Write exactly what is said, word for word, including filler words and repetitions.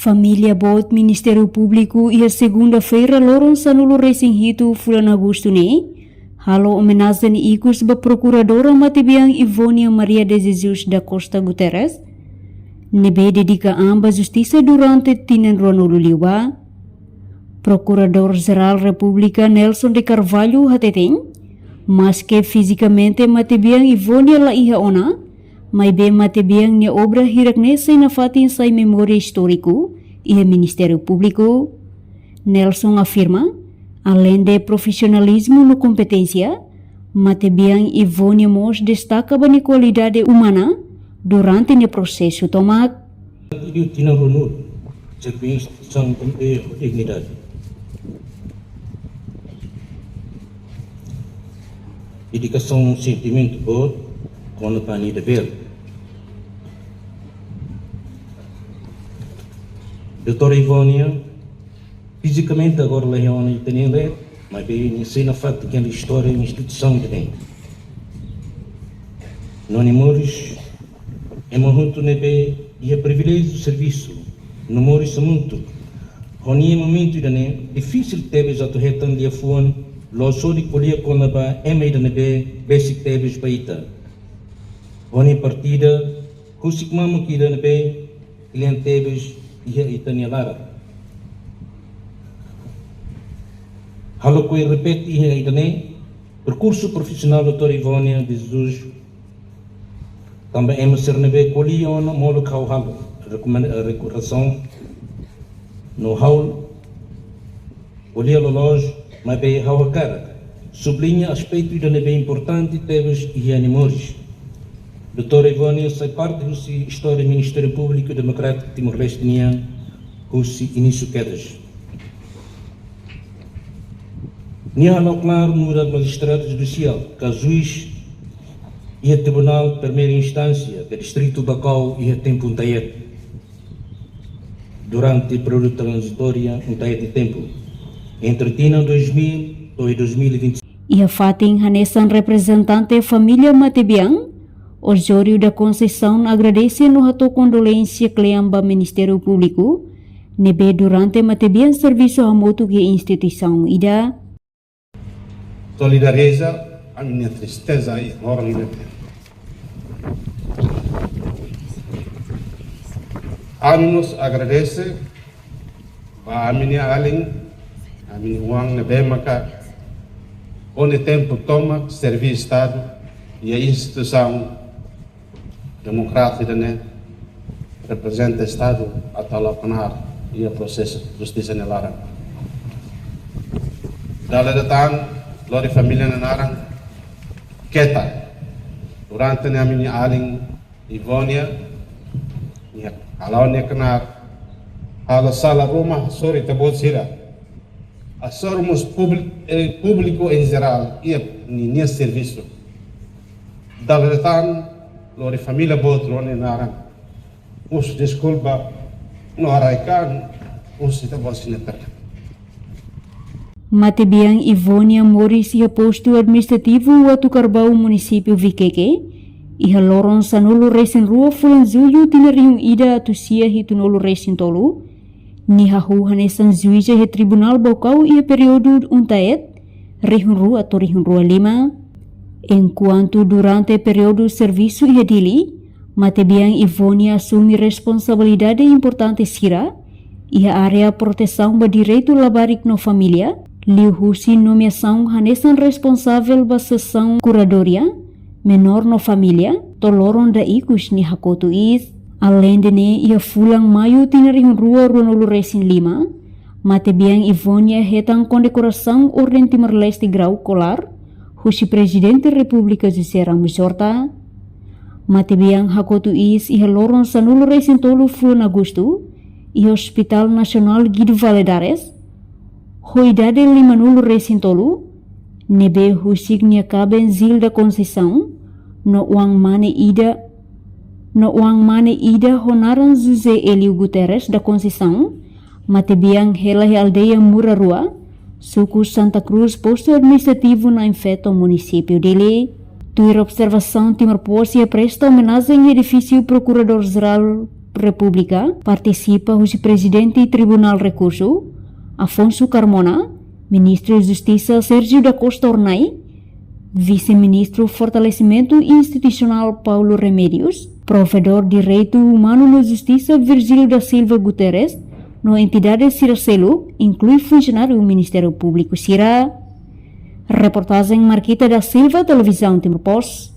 Família boot Ministériu Públiku iha segunda-feira loron sanulu resin hitu fulan Agostu ne'e halo omenajen ikus ba Prokuradora matebian Ivonia Maria de Jesus da Costa Guterres, ne'ebé dedika an ba justisa durante tinan ruanulu liubá. Prokuradór Jerál Repúblika Nelson de Carvalho hateten, maske fizikamente matebian Ivonia la iha ona, maibé matebian nia obra hirak-ne'e sei nafatin sai memória istóriku iha Ministériu Públiku. Nelson afirma, aleinde profisionalizmu no kompeténsia, matebian Ivonia mós destaka ba nia kualidade umana durante nia prosesu tomak. Liu tinan ruanulu, serbisu instituisaun ho dignidade. Dedikasaun, sentimentu boot kona-ba nia devér. Doutora Ivonia, fizikamente agora la iha ona ita-nia leet, maibé nia sei nafatin hela istória instituisaun ida-ne'e. No nia moris, ema hotu ne'ebé iha priviléjiu servisu no moris hamutuk ho nia momentu ida-ne'e, difisil tebes atu hetan liafuan loloos hodi ko'alia kona-ba ema ida ne'ebé besik tebes ba ita. Ho nia partida, husik mamuk ida ne'ebé kle'an tebes iha ita-nia laran. Halo ko'alia repete iha ida-ne'e, perkursu profisionál doutora Ivonia de Jesus, tanba ema sira ne'ebé ko'alia ona molok ha'u halo rekomen-, rekomendasaun no ha'u ko'alia loloos, maibé ha'u hakarak subliña aspetu ida ne'ebé importante tebes iha nia moris. Doutora Ivonia sai parte husi istória Ministériu Públiku Demokrátiku Timor-Leste nian husi inísiu kedas. Nia hala'o knaar nu'udar majistrada judisiál ka juís iha Tribunál Primeira Instánsia ka Distritu Baucau iha tempu UNTAET, durante períodu tranzitória UNTAET nia tempu, entre tinan dois mil to'o dois mil e vinte. Iha fatin hanesan, reprezentante família matebian, Osório da Conceição, agradese no hato'o kondolénsia kle'an ba Ministériu Públiku, ne'ebé durante matebian servisu hamutuk iha instituisaun ida. Solidariza ami-nia tristeza iha loron ne'e. Ami mós agradese ba ami-nia alin, ami-nia oan ne'ebé maka ho nia tempu tomak serví Estadu iha instituisaun demokrátika ne'e, reprezenta Estadu atu hala'o knaar iha prosesu justisa nia laran. Dala ida tan, lori família nia naran, keta, durante ne'e ami-nia alin Ivonia, nia hala'o nia knaar, halo sala ruma, hasoru ita-boot sira, hasoru mós públi-, eh, públiku em geral iha ninia servisu. Dala ida tan, lori família boot rona nia naran, husu deskulpa no haraik an husi ita-boot sira-nia perdun. Matebian Ivonia moris iha postu administrativu Uatucarbau, munisípiu Viqueque, iha loron sanulu resin rua fulan Jullu tinan rihun ida atus sia hitunulu resin tolu. Nia hahú hanesan juíza iha Tribunál Baucau iha períodu UNTAET, rihun rua to'o rihun rua lima. Enkuantu durante períodu servisu iha Dili, matebian Ivonia asume responsabilidade importante sira iha área protesaun ba direitu labarik no família, liuhusi nomeasaun hanesan responsavel ba seksaun kuradoria menór no família, to'o loron ida ikus nia hakotu iis. Aleinde ne'e, iha fulan Maiu tinan rihun rua ruanulu resin lima, matebian Ivonia hetan kondekorasaun Orden Timor-Leste Grau Kolar husi Prezidente Repúblika José Ramos Horta. Matebian hakotu iis iha loron sanulu resin tolu fulan Agostu, iha Hospital Nasionál Guido Valadares, ho idade limanulu resin tolu, ne'ebé husik nia kaben Zilda Conceição, no oan-mane ida, no oan-mane ida ho naran José Hélio Guterres da Conceição, matebian hela iha aldeia Murarua, suku Santa Cruz, postu administrativu Nain Feto, munisípiu Dili. Tuir observasaun, Timor Post iha presta omenajen iha edifísiu Prokuradór Jerál Repúblika, partisipa husi Prezidente Tribunál Rekursu, Afonso Carmona, Ministru Justisa Sérgio da Costa Hornai, Vise-Ministru Fortalesimentu Institusionál Paulo Remédios, Provedór Direitu Umanu no Justisa Virgílio da Silva Guterres, no entidade sira seluk, inklui funsionáriu Ministériu Públiku sira. Reportajen Marquita da Silva, Televizaun Timor Post,